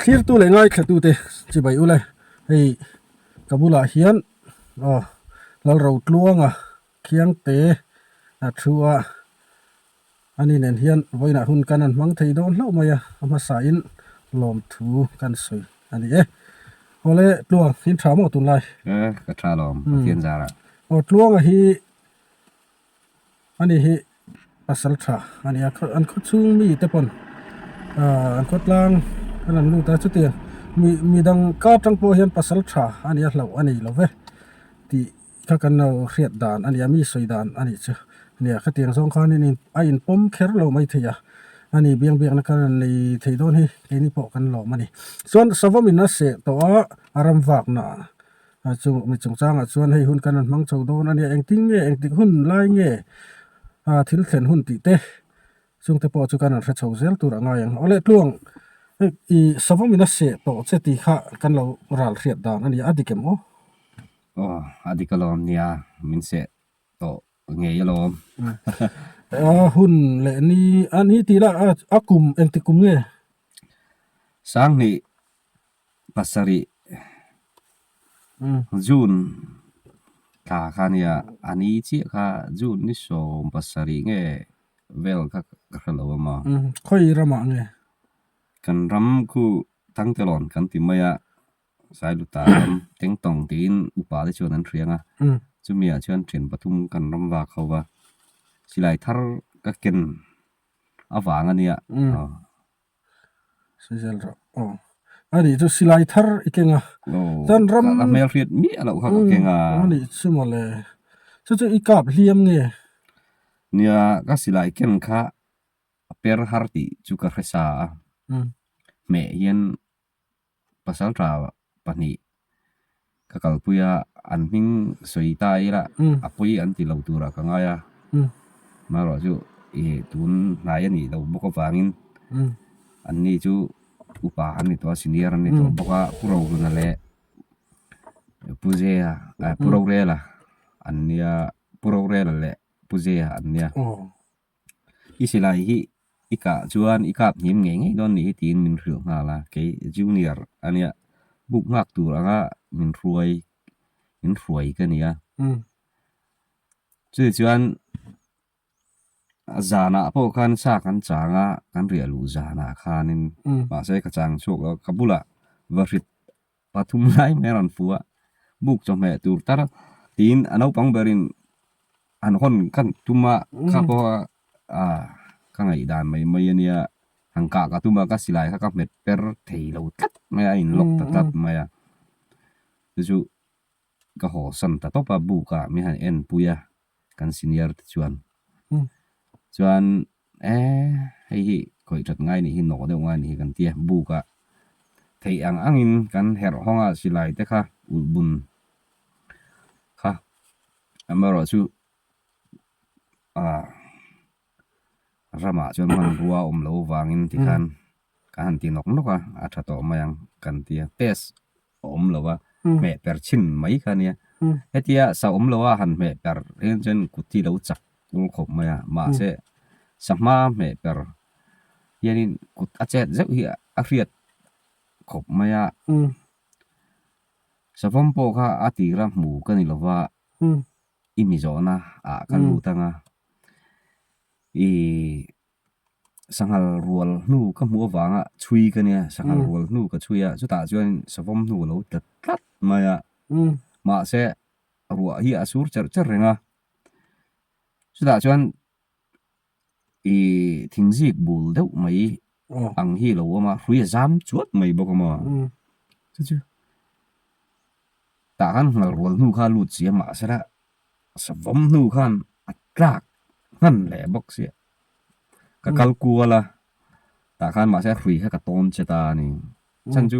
Thlirtu leh ngaithlatute chibai ule hei ka bulah hian aw Lalrotluanga Khiangte a thu a, ani nen hian vawiinah hun kan han hmang thei dawn hlauh mai a, a hmasain lawmthu kan sawi a ni e. Awle Tluang, in tha maw tunlai? E, ka tha lawm, Pathian zarah. Aw Tluanga hi Ani hi pasal tha a ni a, an khaw chhung mi te pawn ahh an khawtlang an rawn lut a chutiang mi midang kar tang pawh hian pasal tha a ni a hlauh a ni lo ve tih kha kan lo hriat dan a ni a mi sawi dan a nih chu nia khatiang zawng khan in a inpawm kher lo maithei a ani biang biakna kha rawn nei thei dawn hi keini pawh kan lawm a ni chuan savawmin a seh tawh a a ram vakna A chu mi chungchangah chuan hei hun kan rawn hmang chho dawn a nia, engtin nge engtik hun lai nge a thil thlen hun tih te chungte pawh chu kan rawn hre chho zel tur a ngai ang. Awle tluang hei i savawmin a seh tawh che tih kha kan lo ral hriat dan a nia, a dik em aw? Aw a dik alawm nia, min seh tawh ngei alawm. A hun leh ni a ni tih lah a kum engtik kum nge? Sanghnih pasarih June thla kha nia a ni chiah kha June ni 70 nge vel kha ka hre lo a maw. Khawi ramah nge? Kan ram khu Thangtelawn kan ti mai a, Sailuta ram Tengtawng tiin upa te chuan an hriang a, chumi ah chuan thian pathum kan ram vak ho va, silai thar ka ken avang a nia. Sawizel rawh aw. A nih chu silai thar i keng a. Chuan ram ka hmel hriat miah loh kha ka keng a. A nih chu mawle. Chu chu i kap hliam nge? Nia ka silai ken kha a per har tih chu ka hre sa a. Hmeh hian Pasalṭha pahnih ka kalpui a, an hming sawi ta ila a pawi an ti lo turah ka ngai a, amaherawh chu ih tun hnai a nih loh bawk avangin anni chu upa an ni tawh a, senior an ni tawh bawk a, Pu Rohluna leh Pu Zea Pu Rorela an nia, Pu Rorela leh Pu Zea an nia. I silai hi i kah chuan i kap hnim ngei ngei dawn nih hi tiin min hrilh nghal a, kei junior a nia buk nghak tur anga min hruai min hruai ka ni a. Chutih chuan zanah pawh khan sa kan chang a, kan riah luh zanah khanin mahse ka chang chhuak lo a, ka bulah va hrit pathum lai mai a rawn fu a, buk chawhmeh tur tar tiin a naupang berin an hawn kan tum a, kha pawh a ka ngaihdan mai mai a nia, han kah ka tum a ka silai kha ka hmet per thei lo tlat mai a, a in lock ta tlat mai a, chu chu ka haw san ta tawp a buk ah min han en pui a kan senior te chuan chuan E, hei hi khawih that ngai nih hi, nawh deuh ngai nih hi kan ti a, buk ah theih ang angin kan herh hawng a silai te kha ulh bun kha amaherawh chu ah ramah chuan hmanrua a awm loh avangin tikhan kan han ti nawk nawk a, a tha tawh mai ang kan ti a, test a awm lo a, hmeh per chhin mai kha a nia. Hetia sa awm lo a han hmeh per hian chuan kut hi lo chak ul khawp mai a, mahse sa hma hmeh per hianin kut a chet zeuh hi a hriat khawp mai a. Savawm pawh kha a tira hmu ka ni lo va, i mi zawhna ah ka lut ang a, i Sanghal rual hnu ka hmuh avanga chhui ka nia, sanghal rual hnu ka chhui a, chutah chuan savawm hnu a lo tla tlat mai a, mahse ruah hi a sur cherh cherh reng a, chutah chuan ih thingzik bul deuh mai ang hi a lo awm a, hrui a zam chuat mai bawk a maw, chu chu tah khan nghal rual hnu kha a lut si a, mahse la Savawm hnu khan a tlak hman leh bawk sia. Ka kal kual a, tah khan mahse hrui kha ka tawn che ta a ni. Chhan chu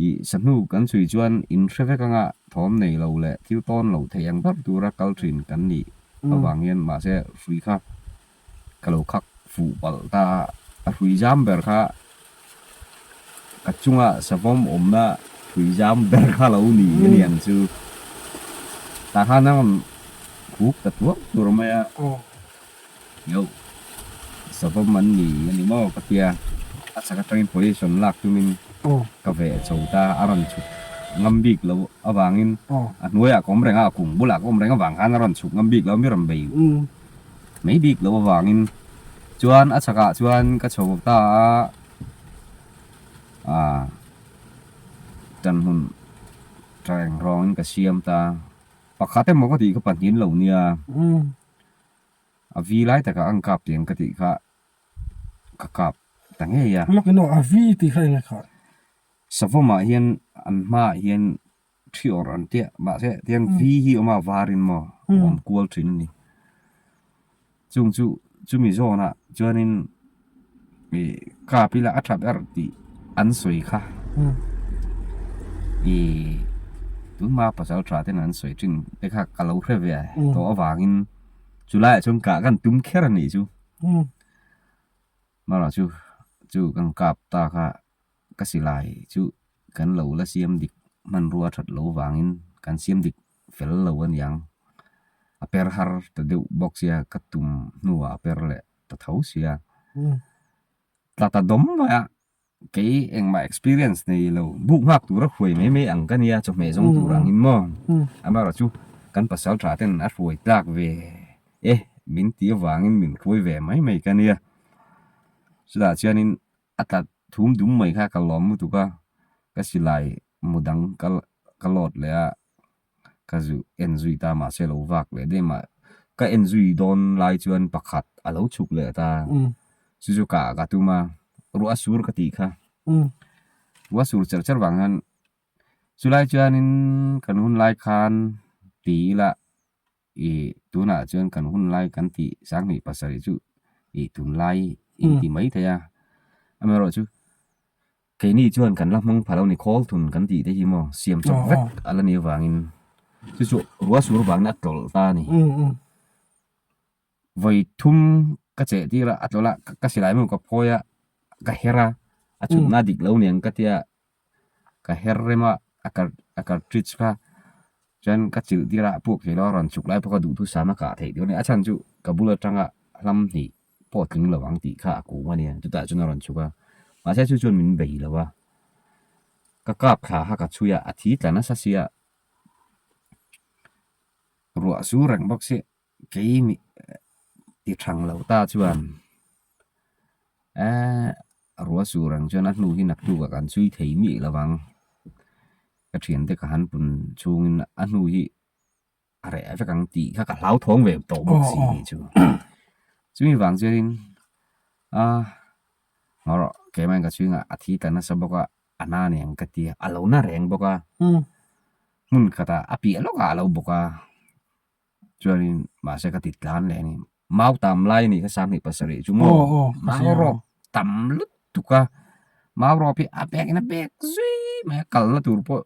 ih sahnu kan chhui chuan in hre vek anga thawm nei lo leh thil tawn lo thei ang ber tura kal thin kan nih avang hian mahse hrui kha ka lo khak fuh palh ta a, a hrui zam ber kha ka chunga savawm awmna hrui zam ber kha lo ni a ni ang chu. Tah khan a rawn khuk ta tuar tuar mai a, Yo, savawm an ni a ni maw ka tia, a chak atangin position lak tumin. Ka veh chho ta, a rawn chhuk ngam bik lo avangin a hnuaiah ka awm reng a, a kung bulah ka awm reng avang khan a rawn chhuk ngam bik lo, mi rawn bei mai bik lo avangin chuan a chhakah chuan ka chho ta a, ah ṭanhmun ṭaeng rawngin ka siam ta, pakhat emaw ka tih kha pahnih lo nia, a vi lai takah a kap tiang ka tih kha. Ka kap ta ngei a. Lawk in aw a vi tih kha eng nge kha? Savawmah hian an hmaah hian thi awrh an tia mahse tiang vi hi awm a varin maw a awm kual thin a ni. Chung chu chumi zawnah chuanin ih kap ila a tha ber tih an sawi kha ih tunhma pasal tha ten an sawi thin te kha ka lo hre ve tawh avangin chulaiah chuan kah kan tum kher a nih chu. Mara chu chu kan kap ta kha ka silai chu kan lo la siam dik hmanrua that lo vangin kan siam dik fel lo a niang. A per har ta deuh bawk sia ka tum hnuah a per leh ta tho sia. Tla ta dawm mai a. Kei engmah experience nei lo, buk nghak tura hruai mai mai ang ka nia, chawhmeh zawng tur angin maw? Amaherawh chu kan pasal tha ten a hruai tlak ve e min ti avangin min hruai ve mai mai ka nia. Chutah chuanin a tla thum dum mai kha ka lawm lutuk a, ka silai mu dang ka load leh a. Ka zu en zui ta mahse lo vak leh daih mah ka en zui dawn lai chuan pakhat a lo chhuk leh ta chu chu kah ka tum a ruah a sur ka tih kha ruah a sur cher cher vang hian chulai chuanin kan hun lai khan ti ila ih tunah chuan kan hun lai kan tih sanghnih pasarih chu ih tunlai inti mai thei a amaherawhchu. Keini chuan kan la hmang pha lo ni, khawl thun kan tih te hi maw siam chawp vek a la nih avangin chu chu ruah sur vangin a tlawlh ta a ni. Vawi thum ka cheh tir a, a tlawlh a, ka silai maw ka phawi a, ka her a, a chhutna a dik lo niang ka tia, ka her rem a, a cartridge kha chuan ka chilh tir a, a puak thei lo a, rawn chhuk lai pawh ka duhthusam a kah theih tur a ni. A chhan chu ka bul atanga hlam hnih pawh tling lo ang tih kha a kung a nia, chutah chuan a rawn chhuk a, mahse chu chuan min bei lo a, ka kap thla kha ka chhui a, a thi tla nasa sia, ruah sur reng bawk si, kei mi ti thang lo ta chuan eee ruah sur ang chuan a hnu hi naktuk ah kan chhui thei miah lo ang, ka thiante ka han pun chhungin a hnu hi. a reh vek ang tih kha ka hlauthawng ve tawh bawk si nih chu. Chumi vang chuanin a ngaw rawh keimah in ka chhungah a thi ta nasa bawk a, a na aniang ka ti a, a lo na reng bawk a, hmun khatah a piah lawkah a lo bawk a, chuanin mahse ka ti tlan leh a ni. Mau tam lai a nih kha sanghnih pasarih chu maw mau rawp tam lutuk a, mau rawp hi a bek in a bek zui mai a, kalna tur pawh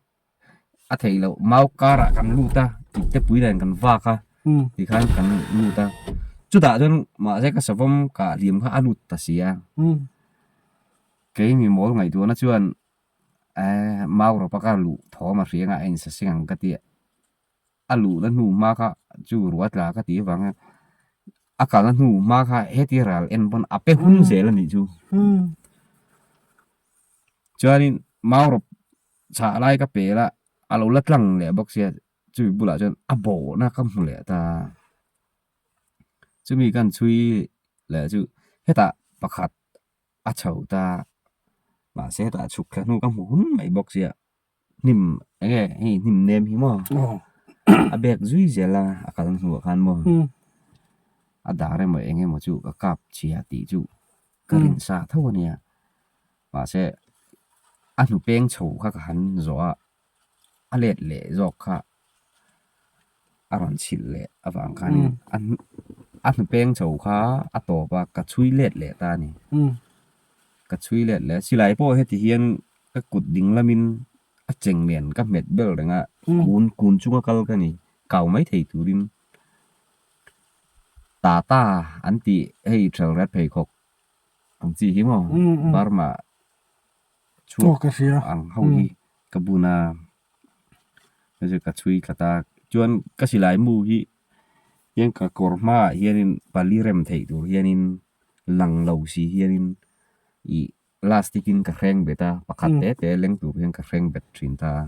a theih loh mau karah kan lut a ipte pui nen kan vak a tikhan kan lut a chutah chuan mahse ka savawm kah hliam kha a lut ta si a kei mi mawl ngaihtuahna chuan eh mau rawpa ka luh thawm a hria anga a insaseng ang ka ti a a luhna hnu hma kha chu ruah tla ka tih avang hian a kalna hnu hma kha heti ral en pawn a pe hun zel a nih chu chuanin mau rawp chhah lai ka pel a a lo la tlang leh bawk sia chumi bulah chuan a bawhna ka hmu leh ta chumi kan chhui leh chu hetah pakhat a chho ta mahse hetah chhuk thla hnu ka hmu hun mai bawk sia hnim eng nge hei hnim nem hi maw a bek zui zel a a kalna hnuah khan maw a dar emaw eng emaw chu ka kap chhia tih chu ka rin sa tho a nia. Mahse, a hnu peng chho kha ka han zawh a, a let leh zawk kha a rawn chhilh leh avang khanin a hnu peng chho kha a tawp a, ka chhui let leh ta a ni. Ka chhui let leh a, silai pawh heti hian ka kut ding lamin a cheng nen ka hmet ber reng a, kun kun chunga kal ka ni, kau mai thei turin Tata an tih hei ṭhelret pheikhawk Ang chi hi maw Burma chhuak ang ho hi ka bun a chu ka chhui thlat a chuan ka silai mu hi hian ka kawr hmaah hianin pali rem theih tur hianin lang lo si hianin ih. Plastic in ka hreng bet a, pakhat te te leng tur hian ka hreng bet thin ta a,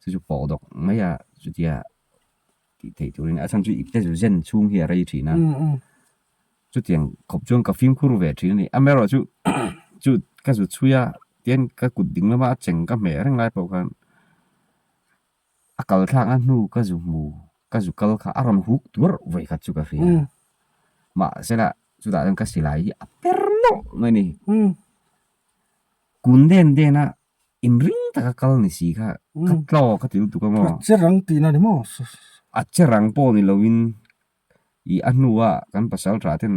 chu chu pawh dawk mai a chutia tih theih turin a chhan chu ipte zu zen chhung hi a rei thin a, chutiang khawp chuan ka fimkhur ve thin a ni. Amaherawhchu chu ka zu chhui a tian ka kut ding lama a cheng ka hmeh reng lai pawh khan A kal thlak a hnu ka zu hmu, ka zu kal kha a rawn huk tuar vawi khat chu ka hria. Mahsela chutah chuan ka silai hi a per nawlh mai a ni. Kun den den a inring taka kal ni si kha ka tlaw ka ti lutuk a maw. A che rang tihna ni maw? A che rang pawh ni loin ih a hnua kan pasal tha ten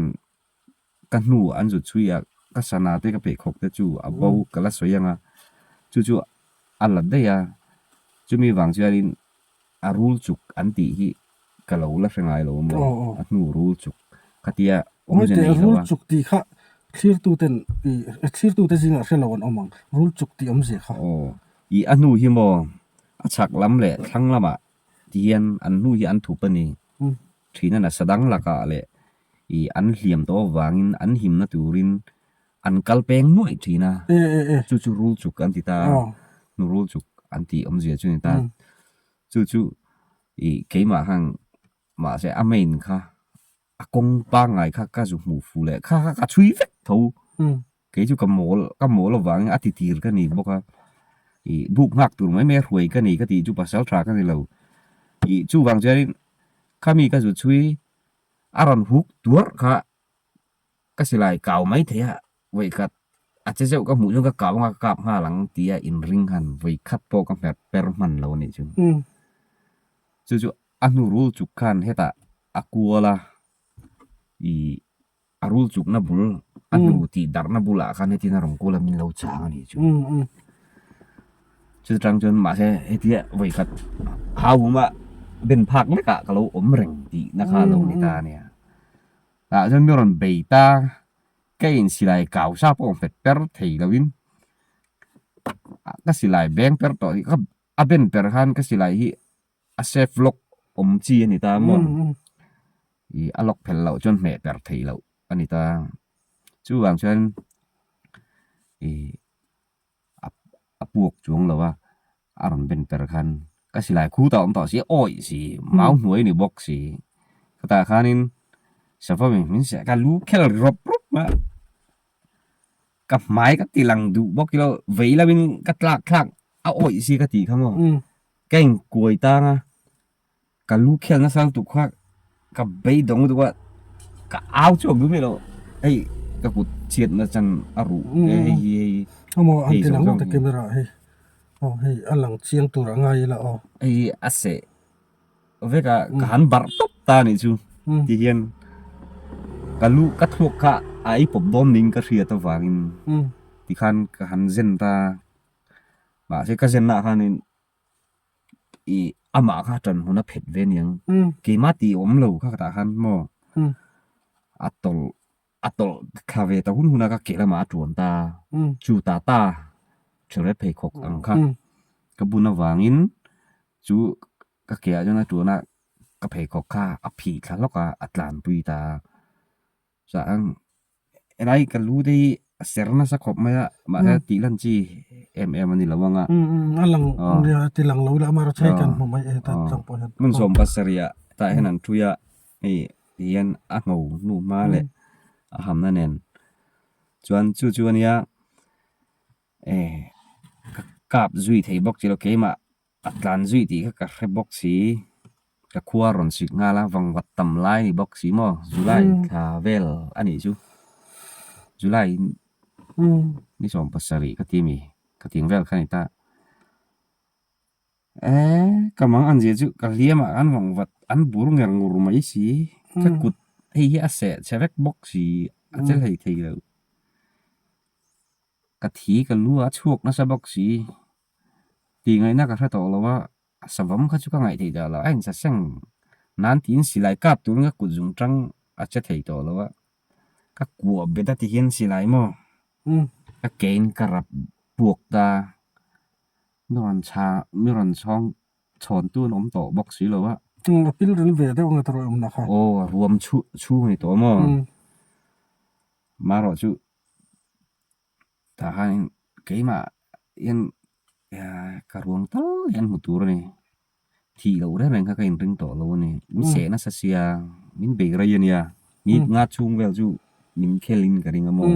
ka hnu an zut chhui a, ka sana te ka pheikhawk te chu a bo ka la sawi ang a, chu chu a la daih a, chumi vang chuanin a rul chuk an tih hi ka lo la hre ngai lo a maw, a hnu rul chuk khatia awmze nei lo a. Rul chuk tih kha thlirtuten ih thlirtute zingah hre lo an awm ang, rul chuk tih awmzia kha. Aw, ih a hnu hi maw a chhak lam leh thlang lamah ti hian an hnu hi an thup a ni. Thina nasa dang lakah leh ih an hliam tawh avangin an himna turin an kal peng nuaih thin a, chu chu rul chuk an ti ta a, hnu rul chuk an tih awmzia chu a ni ta. Chu chu ih keimah khan mahse a main kha a kawng pangngai kha ka zu hmuh fuh leh kha kha ka chhui vek tho. Kei chu ka mawl ka mawl avangin a titir ka ni bawk a, ih buk nghak tur mai mai a hruai ka ni ka tih chu pasal tha ka ni lo. Ih chuvang chuanin khami ka zu chhui a rawn huk tuarh kha ka silai kau mai thei a, vawikhat a che zeuh ka hmuh chuan ka kau anga ka kap nghal ang tia inring khan vawikhat pawh ka hmer per hman lo a nih chu. Chu chu a hnu rul chuk khan hetah a kual a, ih A rul chukna bul, a hnu tih darhna bulah khan hetin a rawn kual a min lo chang a nih chu. Chutang chuan mahse hetia vawikhat hau huma ben phak lekah ka lo awm reng tihna kha a lo ni ta a nia. Tah chuan mi rawn bei ta, ka insilai kau sa pawh nghet per thei loin ka silai beng per tawh hi ka a ben per khan ka silai hi A safe lock awm chi a ni ta maw? Ih a lock phelh loh chuan hmeh per theih loh a ni ta. Chuvang chuan ih a puak chuang lo a, a rawn ben per khan ka silai khu ta awm tawh si, awih si, mau hnuai ni bawk si. Chutah khanin sava min seh kha lu khel rawp rawp mai a, ka hmai ka ti lang duh bawk ilo vei lovin ka tlak thlak a awih si ka tih kha maw? Ka inkuai tang a, ka lu khial nasa lutuk kha ka beidawng lutuk a, ka au chhuak duh miah lo, hei ka kut chhiatna chan a ruh te hei hi hei Amaw an ti lang lutuk camera hei aw hei a lang chiang tur a ngai ila aw. Hei hi a seh vek a, ka han barh tawp ta a nih chu ti hian ka lu ka thluak kha a ei pawp dawn niin ka hriat avangin tikhan ka han zen ta a. Mahse ka zenna ah khanin ih amah kha tan hmun a phet ve aniang keimah tih awm lo kha ka tah khan maw a tawlh a tawlh thla ve ta hun hun a ka ke lamah a tuan ta chu ta ta ṭhelret pheikhawk ang kha ka bun avangin chu ka ke ah chuan a tuan a ka pheikhawk kha a phih thla hlawk a a tlanpui ta a chuan Helai ka lu te hi a ser nasa khawp mai a mahse tih lan chi em em a ni lo ang a. A lang nia ti lang lo ila amah erawh chu hei kan hmu mai e heta tlang pawh hian. Hmun 70 ah tah hian an ṭhui a hei ti hian a ngho hnu hma leh a hamna nen chuan chu chu a nia eh ka kap zui thei bawk chi lo keimah A tlan zui tih kha ka hre bawk si, ka khua rawn sik nghal a, vangvat tam lai ni bawk si maw, July thla vel a nih chu, July ni 70 ka ti mi, ka ting vel kha ni ta, eh ka mang an zia chu ka hliam ah khan vangvat an bur nger ngur mai si, ka kut hei hi a seh chhe vek bawk si, a che hlei thei lo, ka thi ka lu a chhuak nasa bawk si. Tih ngaihna ka hre tawh lo a, a savam kha chu ka ngaih theih dah lo, a insa seng nan tiin silai kap turin ka kut zung tang a che thei tawh lo a, ka kuah bet a ti hian silai maw ka kein ka rap puak ta, mi rawn chha mi rawn chhawng chhawn tu an awm tawh bawk si lo a. A pil ril ve deuh ang a tawrh awmna kha. Aw a ruam chhung a ni tawh maw? Marawh chu. Tah khanin keimah hian ka ruang tal hian hmu tur a ni. Thih loh reng reng kha ka inring tawh lo a ni. Min seh nasa sia, min bei rei a nia. Ni nga chhung vel chu min khel in ka ring a maw.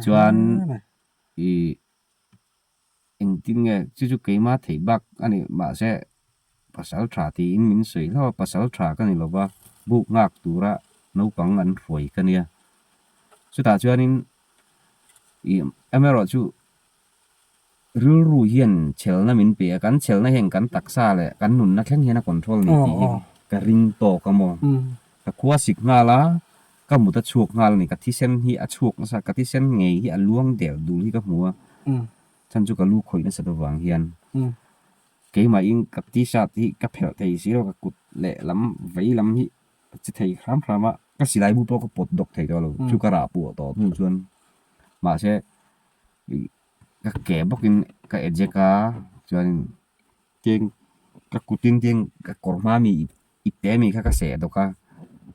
Chuan ih engtin nge chu chu keimah theih bak a ni mahse pasal tha tiin min sawi hlauh a, pasal tha ka ni lova buk nghak tura naupang an hruai ka nia. Chutah chuanin ih amaherawhchu Rilru hian chhelna min pe a, kan chhelna hian kan taksa leh kan nunna thleng hian a control ni tih hi ka ring tawk a maw. Ka khua sik nghal a, ka mut a chhuak nghal a ni, ka thisen hi a chhuak nasa, ka thisen ngei hi a luang del dul hi ka hmu a, chhan chu ka lu khawih nasat avang hian keimahin ka t-shirt hi ka phelh thei si lo, ka kut leh lam vei lam hi ka che thei hram hram a, ka silai bu pawh ka pawt dawk thei tawh lo, chu ka rah puah tawh hnu chuan mahse. Ka ke bawkin ka ejek a chuanin tiang ka kutin tiang ka kawr hma mi ip te mi kha ka seh dawk a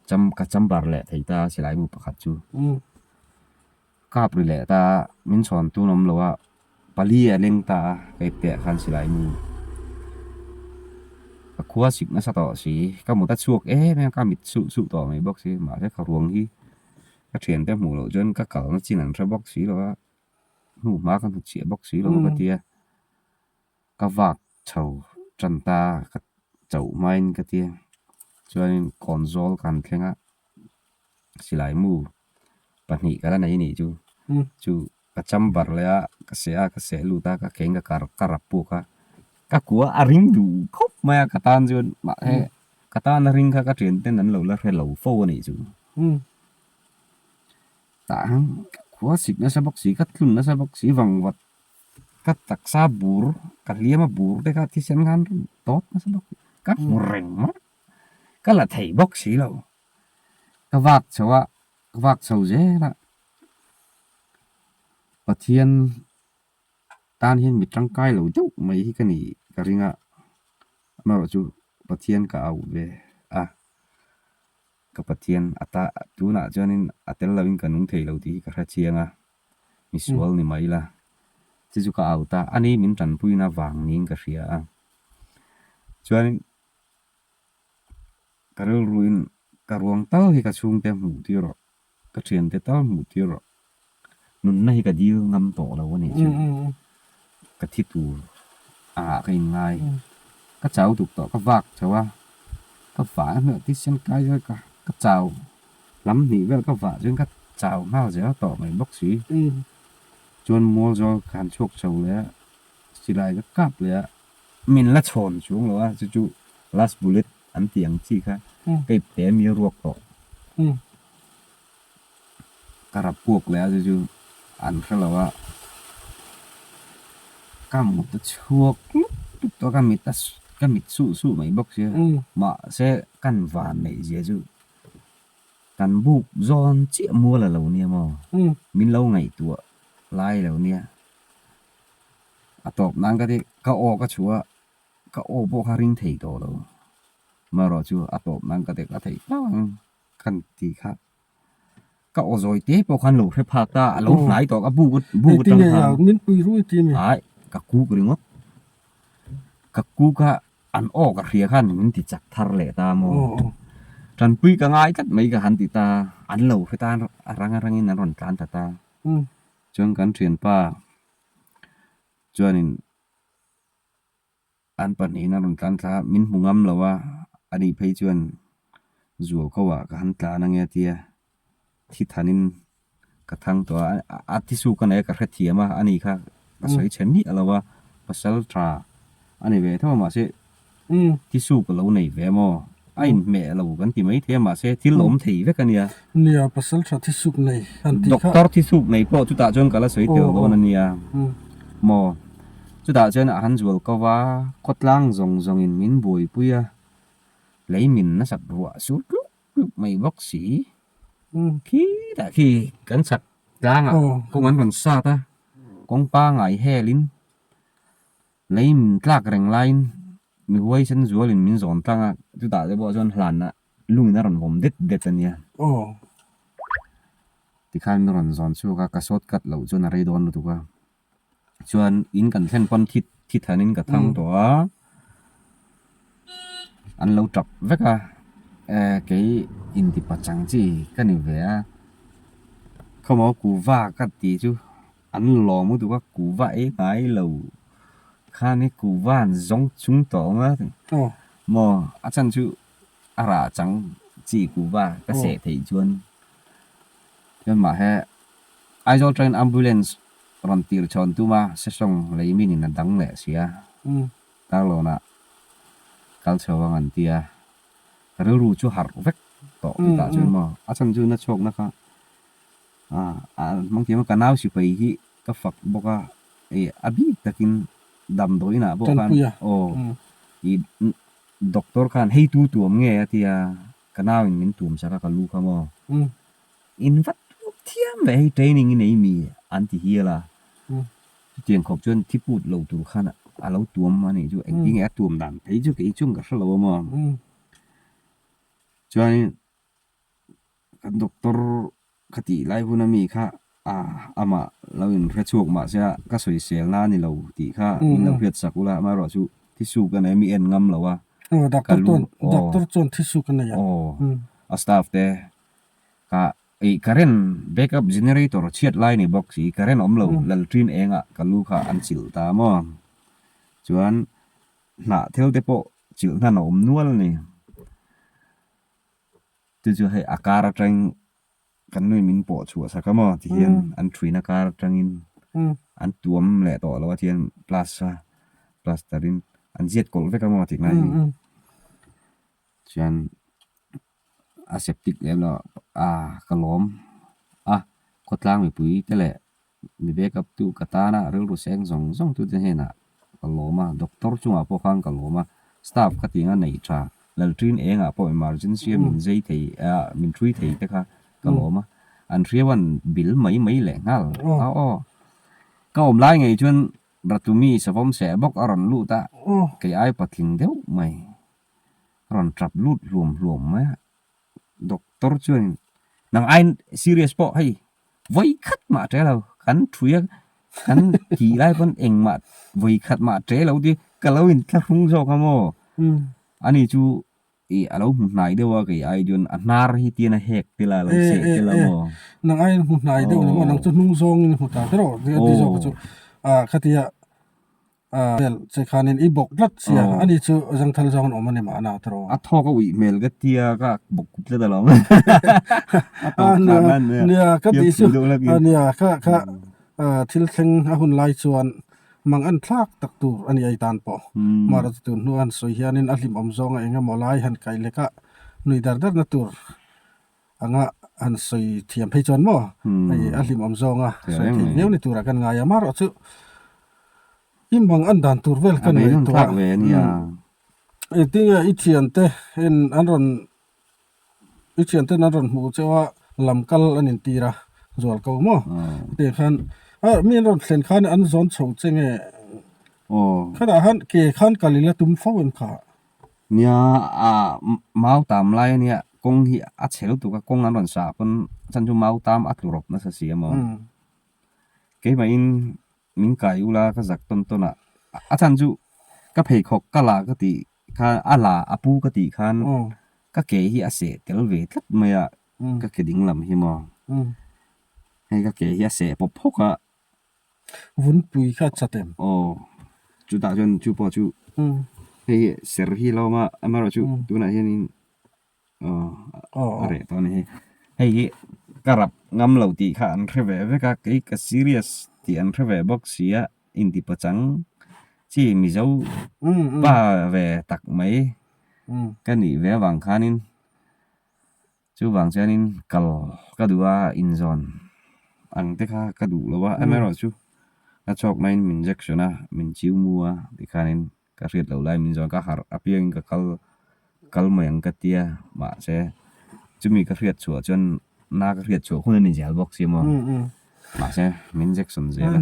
cham ka chamber leh thei ta silai mu pakhat chu kap ri leh ta min chhawn tun awm lo a pali a leng ta a ka ip teh khan silai mu ka khua sik nasa tawh si ka mut a chhuak em em a ka mit suh suh tawh mai bawk si mahse ka ruang hi. Ka thiante hmuh loh chuan ka kalna chin an hre bawk si lo a, hnuh hma ka hnutchhiah bawk si lo ka ti a, ka vak chho tan ta ka chauh hmain ka ti a, chuanin kawnzawl ka han thleng a, silai mu pahnih ka la nei nih chu, chu ka chamber leh a, ka seh a, ka seh lut a, ka keng ka kar ka rap puk a, ka kua a ring duh khawp mai a ka tan chuan mahse ka tan a ring kha ka thian ten an lo la hre lo fo a nih chu. Tah hian ka khua sik nasa bawk si, ka tlun nasa bawk si vang vat ka taksa bur ka hliam a bur te kha thisen khan rawn tawt nasa bawk ka hmu reng mai ka la thei bawk si lo ka vak chho a ka vak chho zel a Pathian tan hian mi tangkai lo deuh mai hi ka nih ka ring a amaherawhchu Pathian ka au ve a. Ka Pathian a ta tunah chuanin a tel loin ka nung thei lo tih hi ka hre chiang a, misual ni mai ila. Chu chu ka au ta a ni, min tanpuina vang niin ka hria a. Chuanin ka rilruin ka ruang tal hi ka chhungte hmuh tir rawh. Ka thiante tal hmuh tir rawh. Nunna hi ka dil ngam tawh lo a nih chu. Ka thi tur ah ka inngai. Ka chau duk tawh, ka vak chho a. Ka vah na hnuaiah thisen kai zel ka ka chau. Lam hnih vel ka vah chuan ka chau nghal zel tawh mai bawk si. Chuan mual zawl ka han chhuak chho leh a, silai ka kap leh a. Min la chhawn chuang lo a, chu chu last bullet an tih ang chi kha ka ip te mi a ruak tawh. Ka rap puak leh a chu chu an hre lo a, ka mut a chhuak lut lut tawh a, ka mit a ka mit suh suh mai bawk sia mahse kan van neih zia chu kan buk zawn chiah mual a lo nia maw min lo ngaihtuah lai lo nia. A tawp nan ka ti, ka aw ka chhuah a, ka aw pawh kha ring thei tawh lo. Amaherawh chu a tawp nan ka ti ka theih thlauh ang kan ti kha. Ka aw zawi te pawh khan lo hre phak ta, a lo hnai tawh ka buk buk atang khan. Min pui rui ti mi. Ai, ka kuk ringawt. Ka kuk a, an aw ka hria khan min ti chak thar leh ta maw. Tanpui ka ngai tlat mai ka han ti ta, an lo hre ta a rang arangin an rawn tlan ta ta. Chuan kan thianpa chuanin an pahnihin a rawn tlan thla a, min hmu ngam lo a, a nih phei chuan zual ko ah ka han tlan ange a tia, thi thanin ka thang tawh a, a thi suk a nei a ka hrethiam a, a ni kha ka sawi chhe miah lo a, pasal tha a ni ve tho a mahse Thi suk a lo nei ve maw? A inhmeh lo kan ti mai thei a, mahse thil awm thei vek a nia. Nia, pasal tha thi suk nei han tih kha. Doctor thi suk nei pawh chutah chuan ka la sawi tel dawn a nia maw? Chutah chuan a han zual ko va, khawtlang zawng zawngin min buaipui a, lei min nasat ruah sur tluk tluk mai bawk si. Khitah khi kan chhak tlangah kawng an rawn sat a, kawng pangai helin Lei min tlak reng laiin mi huaisen zualin min zawn tlang a, chutah te pawh chuan hlanna lungin a rawn vawm det det a nia. Tikhan min rawn zawn chhuak a, ka short cut loh chuan a rei dawn lutuk a. Chuan in kan thlen pawn thi thi thanin ka thang tawh a, an lo tap vek a, eh kei inti pachang chi ka ni ve a, khawmaw kuhva ka tih chu an lawm lutuk a, kuhva ei ngai lo khan hi kuhva an zawng chung tawh ang a, maw a chhan chu a rah chang chi kuhva ka seh theih chuan chuan mahse Aizawl train ambulance rawn tir chhawn tum a, sesawng lei min in a dang leh si a, Darlawnah kal chho ang an ti a, ka rilru chu harh vek tawh chutah chuan maw a chhan chu na chhuakna kha a hmang thiam a, ka nau sipai hi ka fak bawk a, ih a bik takin damdawiin ah pawh khan aw ih doctor khan hei tu tuam nge a ti a, ka nau in min tuam sak a ka lu kha maw. In va tuam thiam ve hei training i nei mi an ti hial a, chutiang khawp chuan thi put lo tur khan a lo tuam a nih chu engtin nge a tuam dan phei chu kei chuan ka hre lo a maw. Chuanin kan doctor ka tih lai hun ami kha amah lo in hre chhuak mah se a ka sawisel na a ni lo tih kha min lo hriat sak ula amaherawhchu thisuk a nei a mi en ngam lo a. Doctor chuan doctor chuan thisuk a nei a. Aw a staff te Ka ih current backup generator chhiat lai ni bawk si current awm lo lalṭin engah ka lu kha an chilh ta maw chuan hnah thil te pawh chilh hnan a awm nual a ni chu chu hei a kar atang kan nui min pawh chhuah sak a maw ti hian an ṭhuina kar atangin an tuam leh tawh lo a ti hian plaster a plaster in an ziat kawlh vek a maw tih lai hi chuan. A septic lem lo a ka lawm a khawtlang mipui te leh mi backup tu ka tana rilru seng zawng zawng tu te hnenah ka lawm a doctor chungah pawh khan ka lawm a staff ka tih anga nei tha lalṭin engah pawh emergency a min zei thei a min ṭhui thei te kha ka lawm a an hriau an bil mai mai leh nghal a aw ka awm lai ngei chuan Ratumi savawm seh bawk a rawn lut a kei ai patling deuh mai. A rawn tap lut hluam hluam mai a, doctor chuan nang aiin serious pawh hei vawi khat mah ṭe lo, kan ṭhui a kan tih lai pawn engmah vawi khat mah ṭe lo ti ka lo inthlahrung zawk a maw? Ani chu ih a lo hmu hnai deuh a kei ai chuan a hnar hi tian a hek tel a, a lo seh tel a maw? Nang aiin hmu hnai deuh ni maw? Nang chu hnung zawngin hmu ta ber a ti zawk chu a khatia Vel che khanin i bawk tlat sia, ani chu zangthal zawng an awm a ni mahna tawh. A thawk a uih hmel ka tia ka bawk kup tlat alawm. A tawp khan a nia. Nia ka tih chu nia kha kha thil thleng a hun lai chuan mang en thlak tak tur a ni ei tan pawh. Mara chu tun hnu a han sawi hianin a hlimawm zawnga eng emaw lai han kaih lek a nui dar darna tur Anga han sawi thiam phei chuan maw hei a hlimawm zawnga sawi theih viau ni turah kan ngai a, amaherawh chu i mang an dan tur vel ka ngaihtuah engtinge i thiante in an rawn i thianten an rawn hmuh cheu a lam kal an intir a zual ko maw hetiang khan mi an rawn thlen khan an zawn chho che nge khatah khan ke khan kal ila tum fo em kha. Nia ah mau tam lai ania kawng hi a chhe lutuk a kawng an rawn sah pawn a chhan chu mau tam a tlu rawp nasa si a maw keimahin min kai ula ka zak tawn tawn a a chhan chu ka pheikhawk ka la ka tih khan a la a pu ka tih khan ka ke hi a seh tel ve tlat mai a ka ke ding lam hi maw hei ka ke hi a seh pawp phawk a. Vunpui kha chat em? Aw, chutah chuan chu pawh chu hei hi ser hi lo awm a, amaherawh chu tunah hianin aw a reh tawh a ni hei. Hei hi ka rap ngam lo tih kha an hre ve vek a, kei ka serious tih an hre ve bawk si a, intipachang chi Mizo pa ve tak mai ka nih ve avang khanin Chuvang chuanin kal ka duh a, inzawn ang te kha ka duh lo a, amaherawhchu ka chhawk maiin min injection a, min chiu mu a tikhanin ka hriat loh lai min zawn ka harh apiangin ka kal kal mai ang ka tia mahse chumi ka hriat chhuah chuan na ka hriat chhuah hun a ni zel bawk si maw mahse min injection zel a.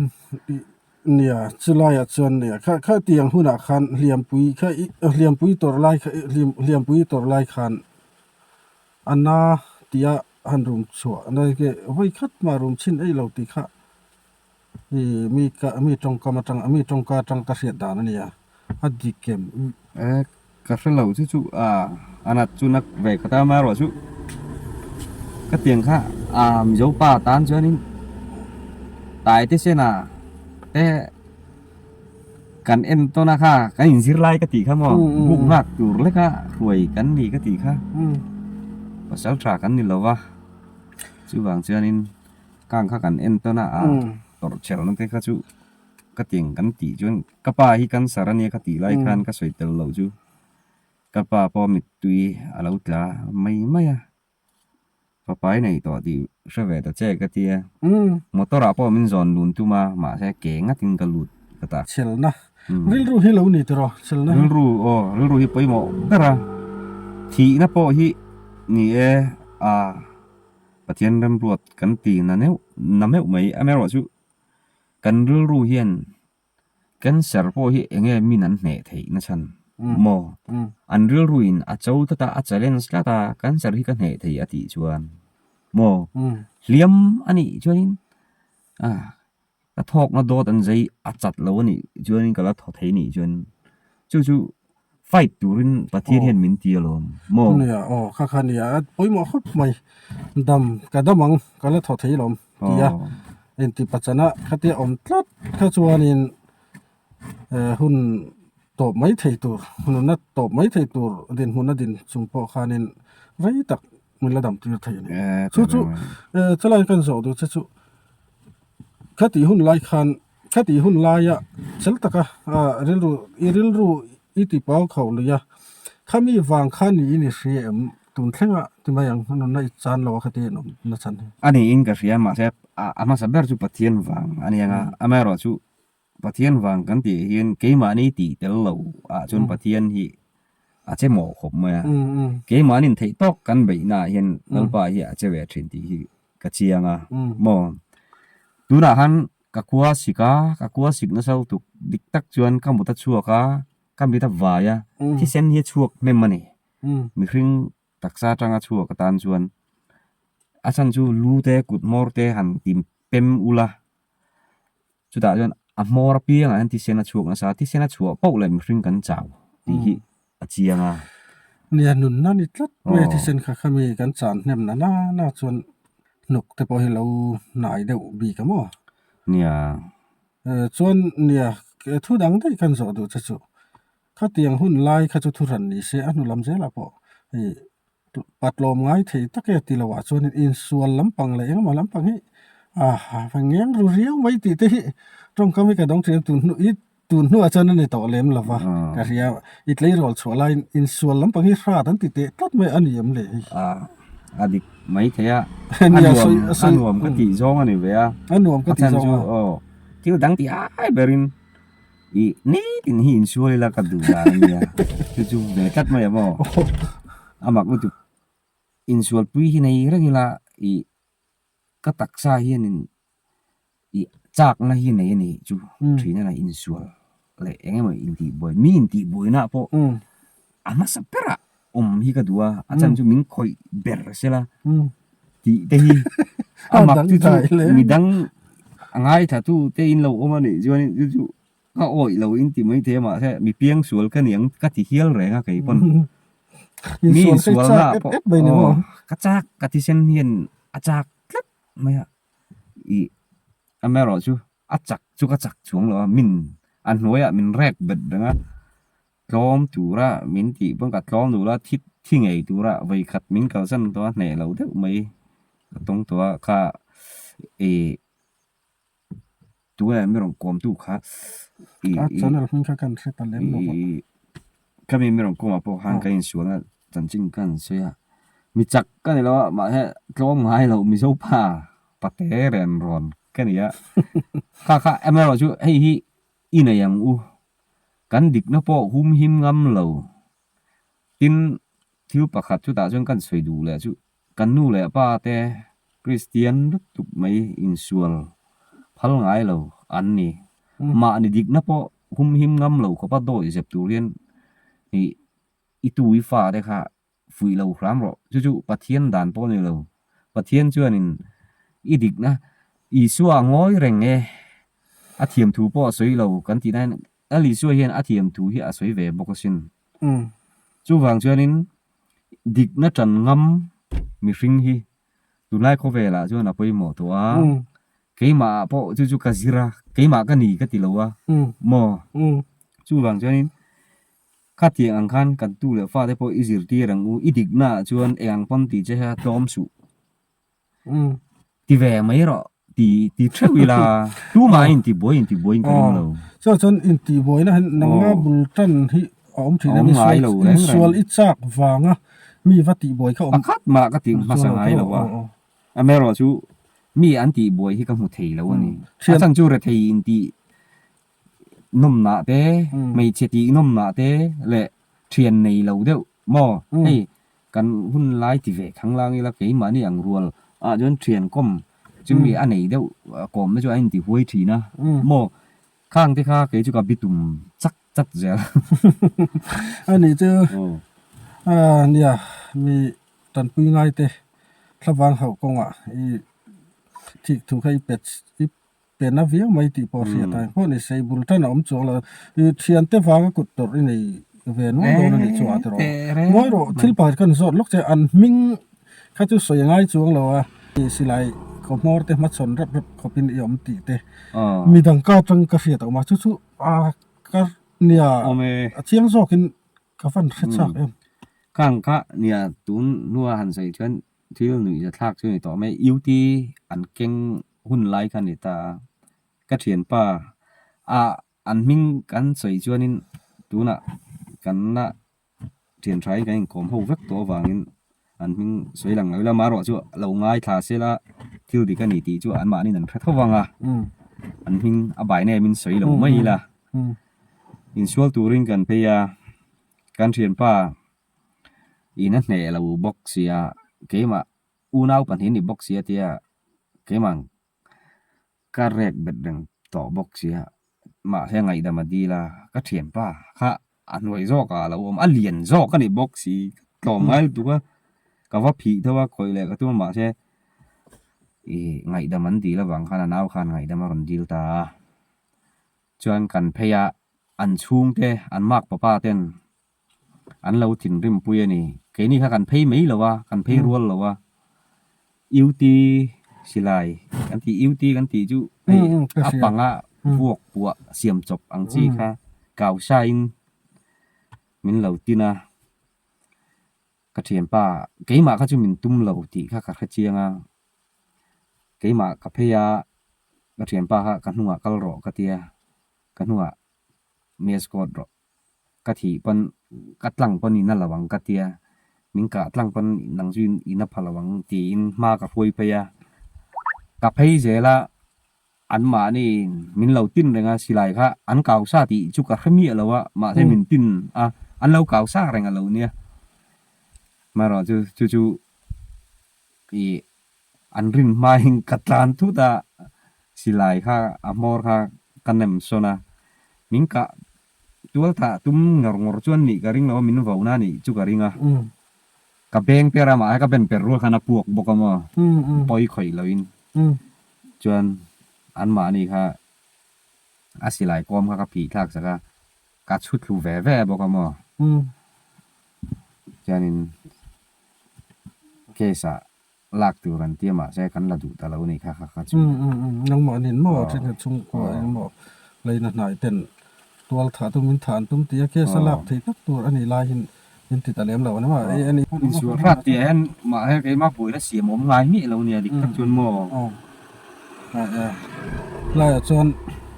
Nia chulaiah chuan nia kha khatiang hunah khan hliampui kha hliampui tawrh lai kha hliampui tawrh lai khan. A na tia han rum chhuah na hi vawi khat mah rum chhin ei lo tih kha i mi ka mi tawngkam atang mi tawngka atang ka hriat dan a nia a dik em. E ka hre lo chu chu a a nat chu nak ve khat a amaherawh chu ka tiang kha a Mizo pa tan chuanin Taite Sena te Kan en tawn a kha, kan inzir lai ka tih kha maw, buk nghak tur leka hruai kan ni ka tih kha, pasal tha kan ni lo va, chuvang chuanin kang kha kan en tawn a, a tawrh chhelna te kha chu ka tiang kan tih chuan ka pa hi cancer a nia ka tih lai khan ka sawi tel loh chu ka pa pawh mittui a lo tla mai mai a. Papai nei tawh tih hre ve ta che ka tia. Motor ah pawh min zawn lun tum a, mahse ke ngatin ka lut ka ta. Chhelna rilru hi lo ni tiraw chhelna hi. Rilru aw rilru hi pawimawh ber a, thihna pawh hi ni e a Pathian remruat kan ti na neuh na meuh mai amaherawh chu kan rilru hian Cancer pawh hi eng nge min an hneh theih na chhan maw? An rilru in a cho tlat a, a challenge tlat a, cancer hi ka hneh thei a tih chuan maw? Hliam a nih chuanin ka thawkna dawt an zai a chat lo a nih chuanin ka la thaw thei nih chuan chu chu fight turin Pathian hian min ti alawm maw? Nia aw kha kha nia a pawimawh khawp mai dam ka dam ang ka la thaw thei alawm. Tia inti pachana khatia awm tlat kha chuanin hun tawp mai thei tur nunna tawp mai thei tur dinhmun a din chung pawh khanin rei tak min la dam tir thei a ni. Chu chu chulai kan zawh duh che chu khatih hun lai khan khatih hun laia chel taka rilru i rilru i ti pau kho lui a khami vang khan niin i hria em? Tun thlenga ti mai ang nunna i chan lo a khati an awm na chhan hi. A niin ka hria mahse a hmasa ber chu Pathian vang a nia nga, amaherawh chu Pathian vang kan tih hian keimahni tih tel lo ah chuan Pathian hi a che mawh khawp mai a, keimahni theih tawk kan beihna ah hian Lalpa hi a che ve thin tih hi ka chiang a maw. Tunah khan ka khua sik a, ka khua sik nasa lutuk dik tak chuan ka mut a chhuak a, ka mit a vai a, thisen hi a chhuak hnem a ni. Mihring taksa atanga chhuak atan chuan a chhan chu lu te kut hmawr te han ti pem ula chutah chuan a hmawr apiangah hian thisen a chhuak nasa a thisen a chhuah poh leh mihring kan chau tih hi a chiang a. Nia nunna ni tlat mai a thisen kha khami kan chan hnem na na na chuan hnuk te pawh hi lo hnai deuh bik a maw? Nia. Chuan nia thu dang daih kan zawh duh che chu Khatiang hun lai kha chu thuhran ni se a hnu lam zelah pawh hei patlawm ngai thei tak e ti loah chuanin insual lampang leh engemaw lampang hi ah va ngeng ru riau mai tih te hi tawngkam hi ka dawng thin a tun hnu i tun hnuah chuan a ni tawh lem lo va ka hria i tleirawl chhuah laiin insual lampang hi hrat an ti teh tlat mai a ni em le hei. A dik mai thei a a nuam a nuam ka tih zawng a ni ve a a nuam ka tih zawng a aw thil dang tih ai berin Ih nitin hi insual ila ka duh dan a nia, chu chu ve tlat mai a maw? A mak lutuk insualpui hi nei reng ila ih ka taksa hianin ih chakna hi nei a ni chu thin a insual leh eng emaw intihbuai mi intihbuaina pawh a hmasa berah awm hi ka duh a, a chhan chu min khawih ber sela tih te hi a mak chu chu midang a ngaithla tu te in lo awm a nih chuan chu chu ka awih lo in ti mai thei a mahse mi piang sual ka ni ang ka ti hial reng a kei pawn mi insual na ah pawh aw ka chak ka thisen hian a chak tlat mai a ih amaherawh chu a chak chu ka chak chuang lo a min a hnuaiah min rek bet reng a. Tlawm tura min tih pawn ka tlawm duh la, thi thi ngei tura vawi khat min kalsan tawh a hneh lo deuh mai ka tawng tawh a kha ih tunah mi rawn kawm tu kha ih A channel hming kha kan hre ta lem lo va. ih ka mi mi rawn kawm ah pawh khan ka insualna chanchin ka han sawi a, mi chak ka ni lo a mahse tlawm ngai lo Mizo pa pate ren rawn ka ni a, kha kha amaherawhchu hei hi I nei ang u. Kan dikna pawh hum him ngam lo. Tin, thil pakhat chutah chuan kan sawi duh leh chu kan nu leh pa te Kristian lutuk mai insual phal ngai lo an ni. Mahni dikna pawh hum him ngam lo khawpa dawi zep tur hian ih i tu i fa te kha fuih lo hram rawh. Chu chu Pathian dan pawh a ni lo. Pathian chuanin i dikna Isua ngawi reng e, a thiam thu pawh a sawi lo kan tih na hian Lal Isua hian a thiam thu hi a sawi ve bawk asin. Chuvang chuanin dikna tan ngam mihring hi tunlai khawvelah chuan a pawimawh tawh a, keimah ah pawh chu chu ka zir a, keimah ka ni ka ti lo a maw? Chuvang chuanin khatiang ang khan kan tu leh fate pawh i zirtir ang u, i dikna ah chuan eng ang pawn tih che kha tlawm suh. Ti ve mai rawh ti ti theuh ila tumah intibuai intibuai in ka ring lo. Chuan chuan intibuaina hian nangma bul tan hi a awm thin a mi sual insual i chak vanga mi va tihbuai kha awm. Pakhat mah ka tih hmasa ngai lo a, amaherawh chu mi an tihbuai hi ka hmu thei lo a ni. A chhan chu rethei intih nawmnah te, hmeichhe tih nawmnah te leh thian nei lo deuh maw hei Kan hun lai ti ve thang lang ila keimahni ang rual ah chuan thian kawm chu mi a nei deuh kawmna chu a inti huai thin a maw khang te kha kei chu ka bitum chak chat zel. A nih chu a nia mi tanpui ngai te thlavang hauh kawngah i thik thu kha i pet i Pena viau mai tih pawh a hriat a, engpawh ni se i bul tan a awm chuang lo. I thiante vanga kut tawrh i nei ve nual dawn a nih chu a ti rawh. Ngawi rawh, thil pakhat khan zawt lawk che, an hming kha chu sawi a ngai chuang lo a. I silai khawhmawr te hmachhawn rep rep khawpin i awm tih te midang ka atang ka hriat a awm a, chu chu a ka nia a chiang zawkin ka van hre chak em. Khang kha nia tun hnua han sawi chuan thil nuih zathlak chu a ni tawh mai, UT an keng hun lai kha a ni ta a, ka thianpa a an hming kan sawi chuanin tunah kan la thian thain kan inkawm ho vek tawh avangin an hming sawi lang lo ila amaherawh chu lo ngaithla sela thil dik a ni tih chu anmahniin an hre tho vang a, an hming a bai na em in sawi lo mai ila insual turin kan phei a, kan thianpa in a hneh lo bawk sia keimah. Unau pahnih ni bawk sia tia keimah ka rek bet reng tawh bawk sia mahse ngaihdam a dil a ka thianpa kha a hnuai zawk ah a lo awm a lian zawk a ni bawk si ka tlawm ngai lutuk a ka va phih tho a khawih leh ka tum a mahse ih ngaihdam an dil avang khan a nau khan ngaihdam a rawn dil ta a chuan kan phei a an chhungte an mak papa ten An lo thinrim pui a ni. Keini kha kan phei mai lo a, kan phei rual lo a. UT silai kan tih UT kan tih chu hei a panga vuak puah siam chawp ang chi kha kau sain min lo tin a. Ka thianpa keimah kha chu min tum lo tih kha ka hre chiang a. Keimah ka phei a, ka thianpa kha ka hnungah kal rawh ka tia, ka hnungah mi escort rawh. Ka thih pawn ka tlang pawn in a lo ang ka tia, min kah tlang pawn nang chu in a pha lo ang tiin hma ka hruai phei a. Ka phei zel a, anmahni min lo tin reng a, silai kha an kau sa tih chu ka hre miah lo a, mahse min tin a, an lo kau sa reng a lo nia. Amaherawh chu chu chu ih An rin hmain ka tlan thut a, silai kha a hmawr kha ka nem sawn a, min kah tual thah tum ngawr ngawr chuan nih ka ring lo a, min vo na nih chu ka ring a, ka beng per a mahse ka ben per rual khan a puak bawk a maw, pawi khawih loin chuan anmahni kha a silai kawm kha ka phih thlak sak a, ka chhu thlu ve ve bawk a maw, chuanin case ah lak tur an tia mahse kan la duh ta lo nih kha kha kha chu. Umm umm umm nangmah nen maw thenkhat chhungkua eng emaw leina hnai ten tual thah tum in thah an tum tia case a lak thei tak tur a nih lai hin in ti ta lem lo a ni maw ei a ni. Insual hrat tih ah hian mahse keimah buaina siam awm ngai miah lo nia dik tak chuan maw. Aw a laiah chuan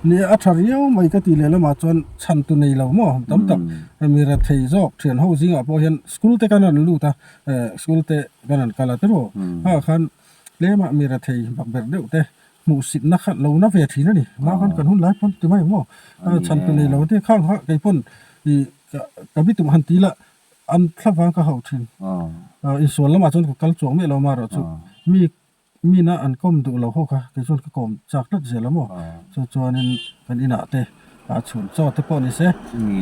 ni a tha riau mai ka tih leh lamah chuan chhan tu nei lo maw tam tak hemi rethei zawk thian ho zingah pawh hian school te kan rawn lut a school te kan rawn kal a tiraw hah khan tlema mi rethei bak ber deuh te hmuhsit na kha lo na ve thin a ni hma khan kan hun lai pawn ti mai maw chhan tu nei lo te khang kha kei pawn ih ka bi tum han ti la an thlavang ka hauh thin insual lamah chuan ka kal chuang miah lo amaherawhchu mi Mina an kawm duh lo ho kha kei chuan ka kawm chak tlat zel a maw? Chu chuanin kan inah te A chhun chaw te pawh ni se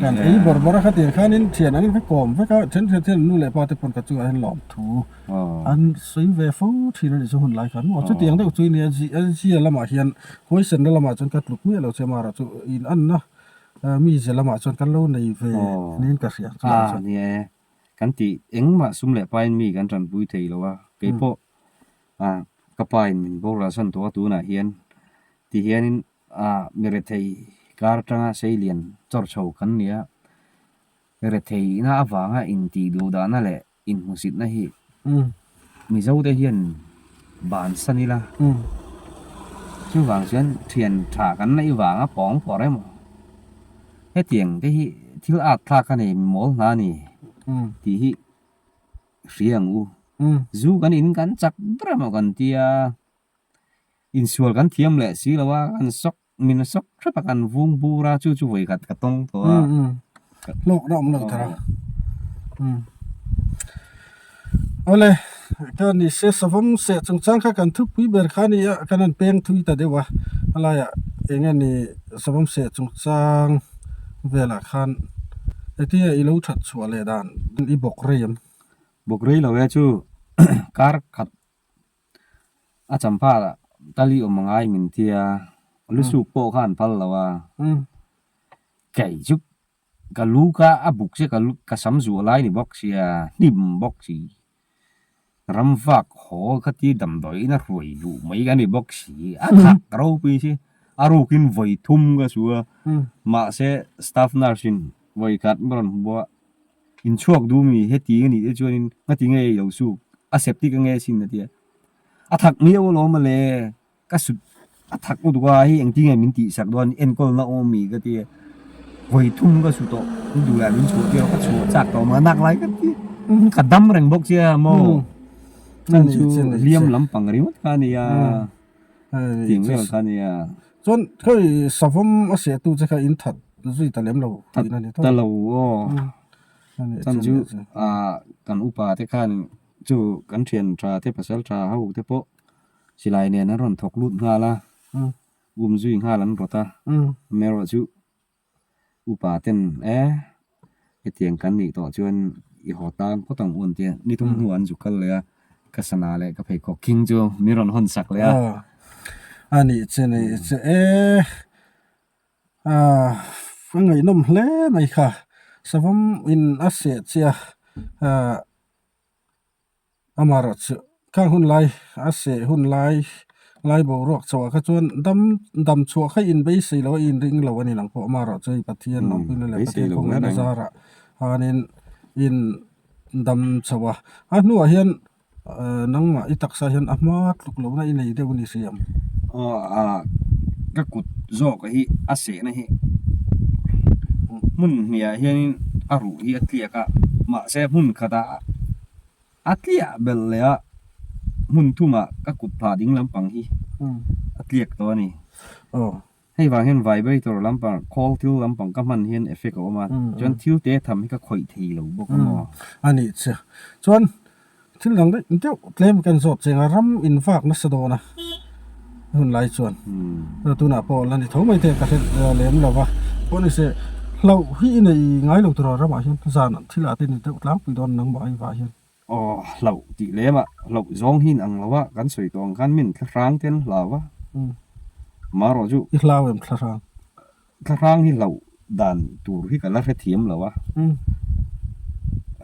kan ei bawrh bawrh a khatiang khanin thian angin ka kawm vek a then then hian nu leh pa te pawn ka chungah hian lawm thu an sawi ve fo thin a ni chu hun lai khan maw chutiang deuh chu nia zia lamah hian huaisenna lamah chuan ka tluk miah lo che mara chu in anna mi ze lamah chuan kan lo nei ve niin ka hria chuvang chuan. Nia e kan tih engmah sum leh pain mi kan tanpui thei lo a keipawh ka pa in min boral san tawh a tunah hian ti hianin Ah, mi rethei kar atanga seilian chawr chho kan ni a, retheihna avanga intih duh dahna leh inhmusitna hi Mizote hian bansan ila, chuvang chuan thian tha kan neih vanga pawng pawrh emaw hetiang te hi thil at thlak a nei mawl hna a ni tih hi hria ang u. Zu kan in kan chak ber emaw kan tia. Insual kan thiam leh si lo a, kan sawk, min sawk hrep a, kan vung bur a, chu chu vawi khat ka tawng tawh a. Hlawkna awm lo thar a. Awle, ka ni se savawm seh chungchang kha kan thupui ber kha a ni a, kan han peng thui ta deuh a, a laiah eng nge ni savawm seh chungchang velah khan hetia i lo that chhuah leh dan i bawk rei em? Bawk rei lo e chu kar khat A champha tal i awm angai min tia, lusuk pawh kha an phal lo a. Kei chu ka lu kha a buk che ka sam zuah lai ni bawk sia, hnim bawk si. Ram vak haw kha ti damdawiin a hruai duh mai ka ni bawk si, a thak ropui si. A rukin vawi thum ka su a, mahse staff nurse in vawi khat min rawn hmu a. Inchhuak duh mi heti a nih te chuanin ngati nge i lo suk a septic a nge sin a ti a, a thak miau alawm a le ka sut a thak lutuk a hei engtin nge min tihsak dawn enkawlna awm mi ka ti a, vawi thum ka su tawh min duh leh min chhuah tir a ka chhuah chak tawh mah nak lai ka ti ka dam reng bawk sia maw chan chu hliam lampang ringawt kha a nia tiang vel kha a nia. Chuan khawi savawm a sehtu che kha in that zui ta lem lo tihna ni tawp. Ta lo aw. Chan chu kan upa te khan chu kan thian tha te pasal tha ho te pawh silai nen an rawn thawk lut nghal a, um zui nghal an rawt a, amaherawhchu Upa ten e, hetiang kan nih tawh chuan i haw tang phawt ang u an ti a, ni thum hnuah an zu kal leh a, ka sana leh ka pheikhawk khing chu min rawn hawn sak leh a. A nih che nih che e, a ngaihnawm hle mai kha, savawm in a seh che a, Amaherawh chu khang hun lai a seh hun lai lai boruak chhoah kha chuan dam dam chhuah kha in beisei lo a in ring lo a ni lang pawh amaherawh chu hei Pathian lawmpuina leh Pathian khawngaihna zarah khanin in dam chho a, a hnuah hian nangmah i taksa hian a hma tluk lohna i nei deuh a ni si ang. Aw a ka kut zawk hi a sehna hi hmun hniah hianin a ruh hi a tliak a mahse hmun khatah A tliah belh leh a, hmun thumah ka kut phah ding lampang hi a tliak tawh a ni. Hei vang hian vibrator lampang, khawl thil lampang ka hman hian effect a awm a, chuan thil te tham hi ka khawih thei lo bawk a maw? A nih che. Chuan thil dang daih deuh tlem kan zawt cheng a, ram in vak nasa dawn a hun lai chuan tunah pawh la ni tho mai te ka hre lem lo va, pawh ni se hlauh hi i nei ngai lo tur a ramah hian zan thil ah te ni deuh tlangpui dawn nangmah i vah hian. Aw hlauh tih lem ah hlauh zawng hi in ang lo a, kan sawi tawh ang khan min thlahrang te an hlau a, marawh chu. I hlau em thlahrang? Thlahrang hi hlauh dan tur hi ka la hrethiam lo a,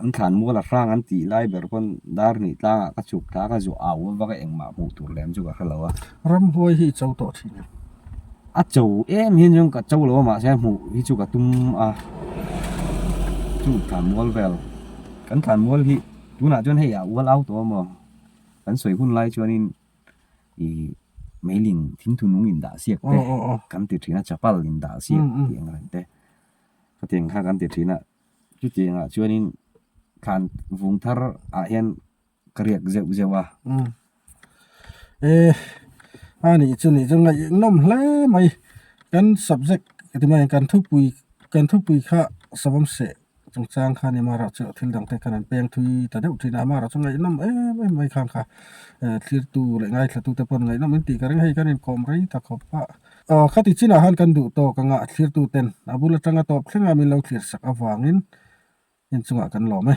an thlan mual a hrang an tih lai ber pawn dar hnih tlangah ka chhuk thla ka zuah au vak a engmah hmuh tur lem chu ka hre lo a. Ramhuai hi i cho tawh thin em? A cho em hian chuan ka cho lo a mahse hmuh hi chu ka tum a, chu thlan mual vel kan thlan mual hi tunah chuan hei a ual au tawh a maw kan sawi hun lai chuanin. Ih meiling thingthu nung in dah siak te kan ti thin a chapal in dah siak tih ang reng te khatiang kha kan ti thin a chutiang ah chuanin thlan vung thar ah hian ka riak zeuh zeuh a. E a nih chu nih chu ngaihnawm hle mai kan subject ti mai kan thupui kan thupui kha savawm seh Chungchang kha ni Mara chu thil dang te khan an peng thui ta deuh thin a, Mara chu ngaihnawm em em mai khang kha thlirtu leh ngaithlatu te pawn ngaihnawm in tih ka ring hei kan inkawm rei ta khawp a. Aw khati chinah khan kan duh tawk anga a thlirtu ten a bul atanga tawp thlenga min lo thlir sak avangin inchungah kan lawm e.